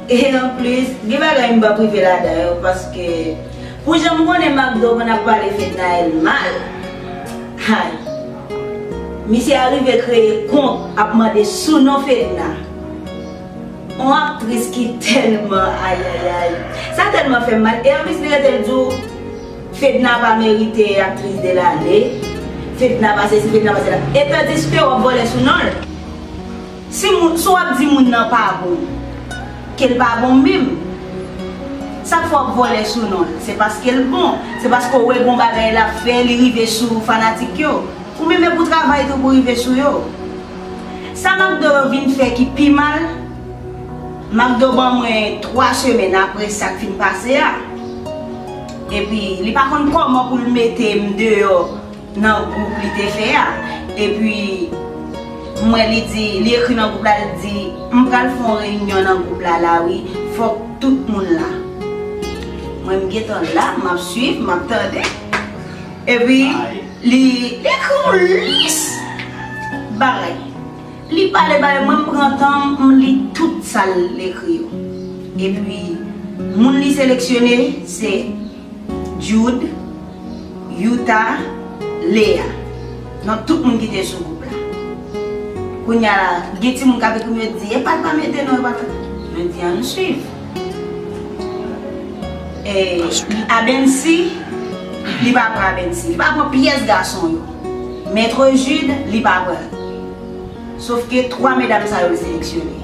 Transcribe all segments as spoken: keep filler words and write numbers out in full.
E anplis, gen bagay m p ap rive ladan yo, paske pou jan m konnen Makdo konn ap pale Fednaelle mal, hay, misye arive kreye kont ap mande sou non Fedna. On aktris ki tèlman, ayayay. Sa tèlman fè m mal. E anplis, li rete l di w, Fedna pa merite aktris de lane. Fedna pa sesi, Fedna pa sela. E tandiske w ap vole sou non l. Si moun, si w ap di moun nan pa bon, ke l pa bon menm, sa k fè w ap vole sou non l? Se paske l bon. Se paske w wè gon bagay l ap fè, li rive sou fanatik yo. Ou menm e pou travay tou pou rive sou yo. Sa Makdo vin fè ki pi mal, Makdo ban mwen twa semèn apre sa k fin pase a. Epi, li pa konn kòman pou l mete m deyò nan gwoup li te fè a. Epi, m wè li di, li ekri nan gwoup la, li di, "M pral fè yon reyinyon nan gwoup la, la wi, fòk tout moun la." Mwen, m gentan la, m ap swiv, m ap tande. Epi, li, li ekri yon lis bagay. Li pale, pale, mwen m pran tan m, m li tout sa l ekri yo. Epi, moun li seleksyone, se Jude, Yuta, Lea. Nan tout moun ki te sou gwoup la. Kounye a la, gen timoun k ap ekri m, yo di, "Epa l pa mete non, epa l pa." Mwen di, "Ann swiv." E, Abensi, li pa pran Abensi. Li pa pran pyès gason yo. Mèt Jude, li pa pran. Sof ke twa medam sa yo l seleksyone.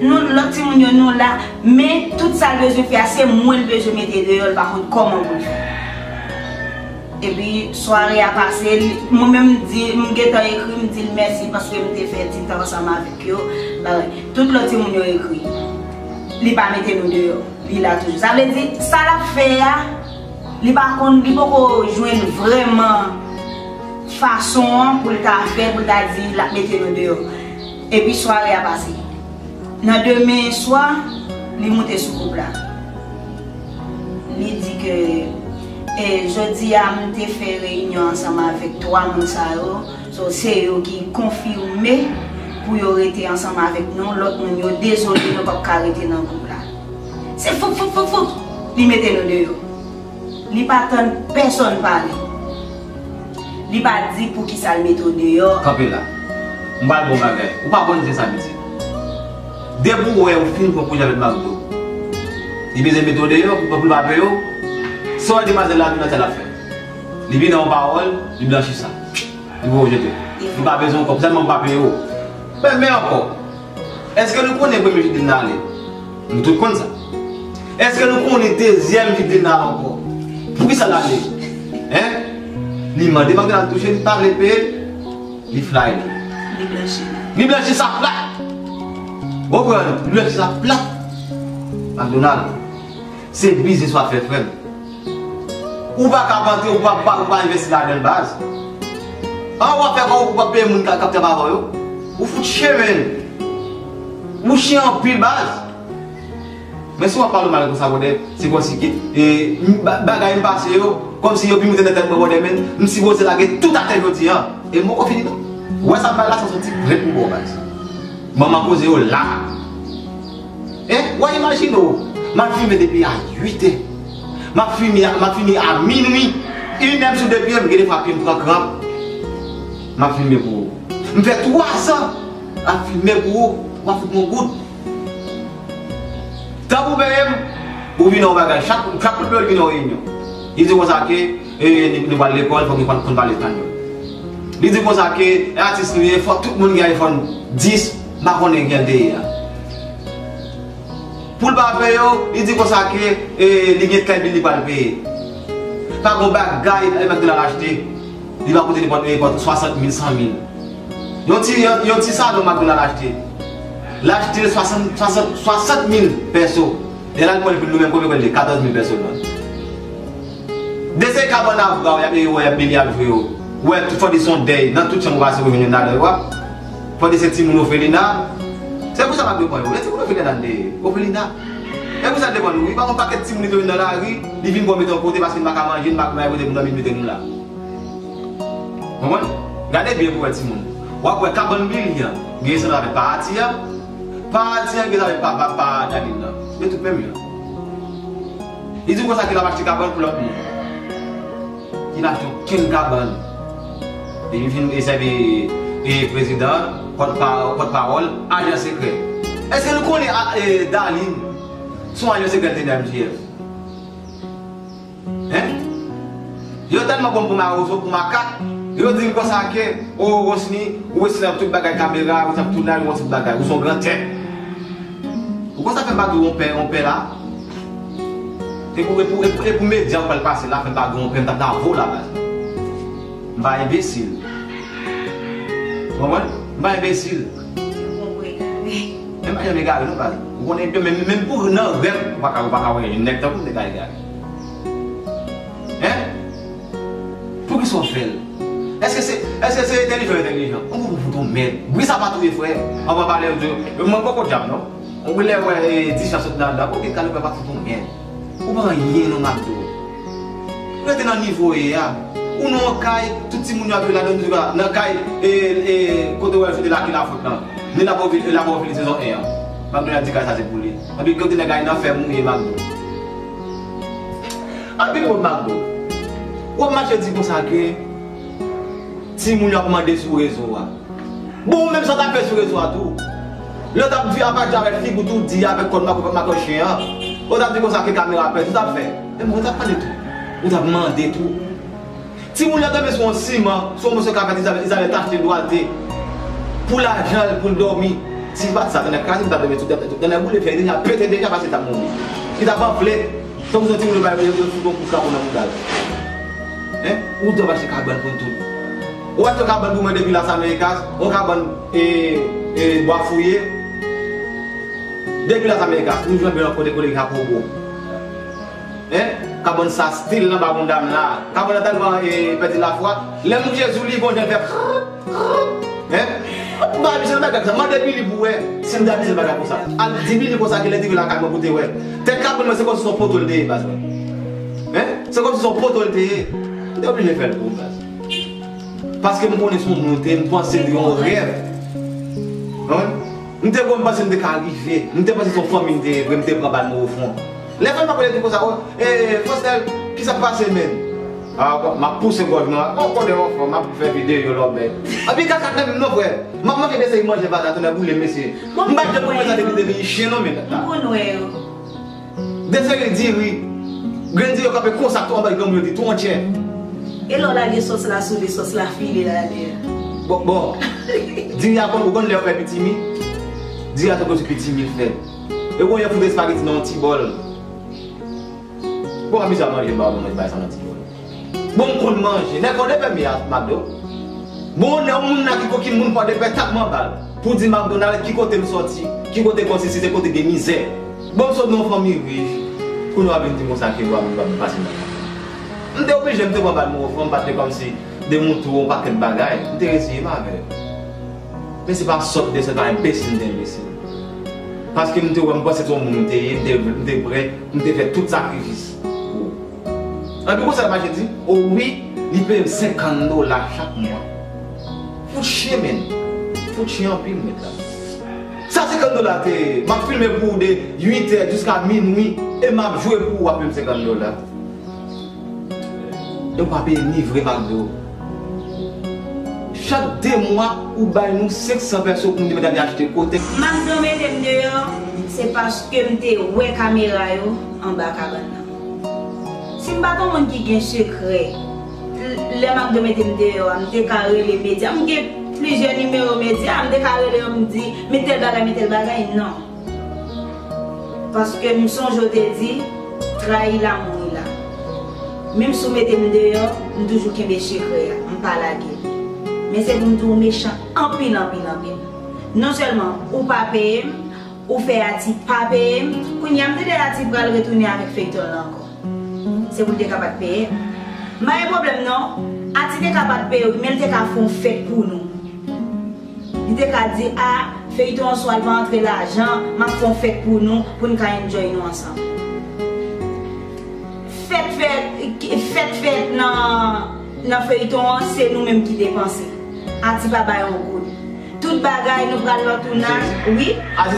Nou, lòt timoun yo, nou la, men tout sa l bezwen fè a, se mwen l bezwen mete deyò, l pa konn kòman pou l fè. Epi, sware a pase, li, mwen menm, m di, m gentan ekri, m di l mèsi paske m te fè ti tan ansanm avèk yo. Bagay. Tout lòt timoun yo ekri. Li pa mete nou deyò. Li la toujou. Sa vle di, sa l ap fè a, li pa konn, li poko jwenn vrèman fason an pou l ta fè, pou l ta di l ap mete nou deyò. Epi sware a pase. Nan demen swa, li moute sou gwoup la. Li di ke, e, jodi a, m te fè reyinyon ansanm avèk twa moun sa yo. So, se yo ki konfime pou yo rete ansanm avèk nou. Lòt moun yo, dezole, yo p ap ka rete nan gwoup la. Se fouk, fouk, fouk, fouk, li mete nou deyò. Li pa tann pèsonn pale. Li pa di poukisa l mete w deyò. Kanpe la. M pral bon bagay. Ou pa konn se sa, pitit. Depi w wè ou fin pran pwojè avèk Makdo, li bezwen mete w deyò pou, pou l pa peye w. Sa w wè demwazèl la, tou nan sa l ap fè. Li vin nan yon pawòl, li blanchi sa. Li voye w jete. Li pa bezwen w ankò, sèlman pou pa peye w. Men, men ankò, èske nou konnen premye fidèl nan ale? Nou tout konn sa. Èske nou konnen dezyèm fidèl nan ale ankò? Poukisa l ale? Hein? Li mande McDonald touche, li pa vle peye l, li fly li. Li blanchi. Li blanchi sa plat. Ou konprann? Li blanchi sa plat. McDonald, se biznis w ap fè, frè m. Ou pa ka vantre, ou pa, ou pa, ou pa envesti ladan l, baz. An, w ap fè kòman ou pa peye moun k ap, k ap travay avè w yo? Ou fout chen, menn. Ou chen anpil, baz. Men si w ap pale mal konsa, brother, se kòmsi ke, e, m, ba, bagay m pase yo, kòmsi yo pi moute nan tèt mwen, brother, men m sipoze lage tout atè jodi a. E m poko fini, non. Ou wè sa m bay la, sa se yon ti prent pou ba w, baz. Manman koze yo la. Hein? W a imajine w, m ap fimen depi a uit è. M ap fini, m ap fini a minui. Inè m sou de pye m, gen de fwa pye m pran kranp. M ap fimen pou ou. M fè twa zan ap fimen pou ou. W a fout mwen goud. Tan pou peye m, ou vin nan yon bagay. Chak, chak kout pye w vin nan yon reyinyon. Li di konsa ke, e, nou, nou pral lekòl, fòk nou konn, konn pale espanyòl. Li di konsa ke, e, atis nou ye, fòk tout moun gen iPhone dis, m pa konnen ki jan l te ye a. Pou l pa peye w, li di konsa ke, e, li gen kèk bil li pral peye. Pa gon bagay, e, McDonald achte. Li pa koute nenpòt, nenpòt swasant mil, san mil. Yon ti, yon, yon ti salon McDonald achte. L achte swasant, swasant, swasant mil pèso. Lè l al pran l pou l, nou menm konbyen kòb li ye? Katòz mil pèso l vann. De se kabann avwa, y ap, y ap, y ap beni, y ap jwe yo. Ou wè, tout fò di se yon dèy, nan tout chanm ou pase, ou jwenn youn ladan yo a. Fò di se timoun ofelina. Se pou sa m ap depann yo. Se timoun ofelina n te ye. Ofelina. E pou sa l depann nou. Li pa yon pakèt timoun li te jwenn nan lari, li vin bò mete yon kote paske n pa ka manje, n pa ka bay kote pou n dòmi, li mete nou la. Konprann? Gade byen pou wè timoun. W ap wè kabann Billy an, gen sanble avèk pa Ati an. Pa Ati an gen sanble avèk pa, pa, pa Danil lan. Yo tout menm jan. Li di w konsa ke l ap achte kabann pou lòt moun. Li pa achte okenn kabann. Epi vin e sèvi e prezidan, pòtpawòl, ajan sekrè. Èske nou konnen a- e Darline se yon ajan sekrè li te nan M J F? Hein? Yo tèlman bon pou mawozo, pou makak, yo di l konsa ke, o Rosny, ou wè se nan tout bagay kamera, ou se nan tout bagay, ou se yon gran tèt. Ou konn sa fè m pa di w yon pè, yon pè la? E pou, e pou, e pou, e pou medya ou pral pase la, fè m pa di w yon pè, m t ap davo la baz. M pa enbesil. Ou konprann? M pa enbesil. Ou konprann egare. Men m pa janm egare non baz. Ou konnen menm, menm pou nan rèv, ou pa ka, ou pa ka wè yon nèg tankou m te ka egare. Hein? Poukisa w fè l? Èske se, èske se entèlijan, entèlijan? Ou pou fout ou mèd. Bri sa pa touye frè. Anvan pale yo di, mwen poko djab non. Ou lè wè e disyon sot nan anndan, ou gen kalite pa fout ou mèd. Ou pa anyen non Makdo. Rete nan nivo w ye a. Ou nan yon kay, tout timoun yo ap jwe ladan, ou nan kay, e, e, kote w wè l soti la ki lafòt lan. Ni la pa ouvri, la pa ouvri sezon en an. Makdo di kay sa se pou li. Anpi kote nèg la nan fè mouye Makdo. Anpi moun Makdo. W ap mache di konsa ke timoun yo ap mande sou rezo a. Bon, ou menm sa w t ap fè sou rezo a tou. Lè w t ap di apa di avèk figi w tou, di avèk kòn makò chen an. Ou t ap di konsa ke kamera pèdi, ou t ap fè. Men bon, ou t ap pale tou. Ou t ap mande tou. Timoun yo tonbe sou yon siman, sou yon moso kapèt, Izabèl, Izabèl t achte dwa te. Pou lajan l, pou l dòmi. Si se pa t sa, tonnè kraze m t ap dòmi tou, tonnè boule fè, li deja pete deja, pase t ap mouri. Li t ap anfle. Tankou se yon timoun yo bay, yo, yo fout yon kout krapo nan mouda l. Hein? Ou dwe achte kabann pou nou tout. Ou achte yon kabann pou mwen depi Las Americas, yon kabann, e, e, Bwa Fouye. Depi Las Americas, nou jwenn yon kote kole Jacobo. Hein? Kabann sa stil nan ba bonda m la. Kabann nan tèlman, e, pèdi lafwa. Lè m Jezi li gon jan fè. Hein? M pa abize nan bagay sa. Mande Billy pou wè si m te abize nan bagay konsa. Al di Billy konsa ke lè te rive lakay mwen pou te wè. Tèt kabann mwen se kòmsi se yon poto l te ye, baz mwen. Hein? Se kòmsi se yon poto l te ye. M te oblije fè l pou ou, baz. Paske m konnen se yon moun ou te ye, m panse l te yon rèv. Hein? M te kwè, m panse m te ka rive. M te panse se yon fanmi m te ye vre, m te pran bal mwen ofon. Lè fanmi m ap rele di konsa, o, e, Fosnèl, kisa k pase, menn? A, bon, m ap pouse gòj mwen. O, konnen yon fanm, m ap fè videyo lòbèy. Anpi kaka nan menm non, frè. M ap manje de seri manje bata, tonnè boule, mesye. M pa t janm konn wè sa depi m te vin chen non, men. M konn wè yo. De seri diri. Grenn diri yo kanpe konsa tou anba granmoun yo di tou antye. E lè w lage sòs la sou li, sòs la file la dèyè. Bon, bon. Diri a konn, ou konn lè yo fè pitimi? Diri a tankou se pitimi l fè. E ou konn yon fout espageti nan yon ti bòl. Bon, amize a manje, m pa konn manje bagay sa nan ti bòl. Bon, m konn manje. Nèg Fòdepè m ye a, Makdo. Bon, nan yon moun la ki kokin moun Fòdepè, tap m anba l. Pou di McDonald ki kote m sòti, ki kote konsisi, se kote gen mizè. Bon, m sot nan yon fanmi rich. Kounye a w ap vin di konsa ke lwa moun pa pou pase nan. M te oblije, m te pran bal mwen ofon, m pa t vle kòmsi de moun tou yon pakèt bagay. M te reziye m avè l. Men se pa sòt de sòt, pa enbesil de enbesil. Paske m te wè, m panse se yon moun m te ye, m te, m te prè, m te fè tout sakrifis pou ou. Anpi konsa l mache di, o wi, li peye m senkant dola chak mwa. Fout chen, menn. Fout chen anpil, mèt la. Sa senkant dola te ye, m ap filme pou ou de uit è jiska minwi, e m ap jwe pou ou, w ap peye m senkant dola. E w pa peye ni vre McDo. Chak de mwa, ou bay nou senk san pèso pou nou te mèt ale achte kote. McDo mete m deyò, se paske m te wè kamera yo anba kabann nan. Si m pa t yon moun ki gen sekrè, l- lè McDo mete m deyò a, m te ka rele medya. M gen plizyè nimewo medya, m te ka rele yo, m di, men tèl bagay, men tèl bagay, non. Paske m sonje w te di, trayi la, mouri la. Menm si w mete m deyò, m toujou kenbe sekrè a, m pa lage l. Men se pou m di w mechan anpil, anpil, anpil. Non sèlman ou pa peye m, ou fè Ati pa peye m, kounye a m tande Ati pral retounen avèk feyton lan ankò. Se pou l te ka pa t peye m. M pa gen pwoblèm non, Ati te ka pa t peye w, men l te ka fè yon fèt pou nou. Li te ka di, a, feyton an swa l pa antre lajan, m ap fè yon fèt pou nou, pou n ka enjoy nou ansanm. Fèt, fèt, fèt, fèt nan, nan feyton an, se nou menm ki depanse. Ati pa bay yon goud. Tout Tout bagay nou pral nan tounaj, wi.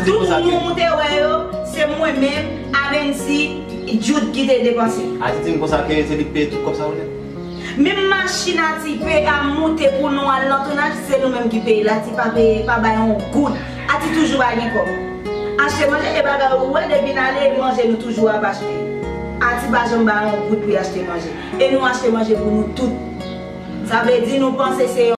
Tout moun ou te wè yo, se mwen menm, Abensi, Jude ki te depanse. Ati di m konsa ke se li k peye tout kòb sa yo nèt. Menm machin Ati peye a moute pou nou al nan tounaj, se nou menm ki peye l. Ati pa peye, pa bay yon goud. Ati toujou pa gen kòb. Achte manje e bagay ou wè depi n ale, manje nou toujou ap achte. Ati pa janm bay yon goud pou y achte manje. E nou achte manje pou nou tout. Sa vle di nou panse se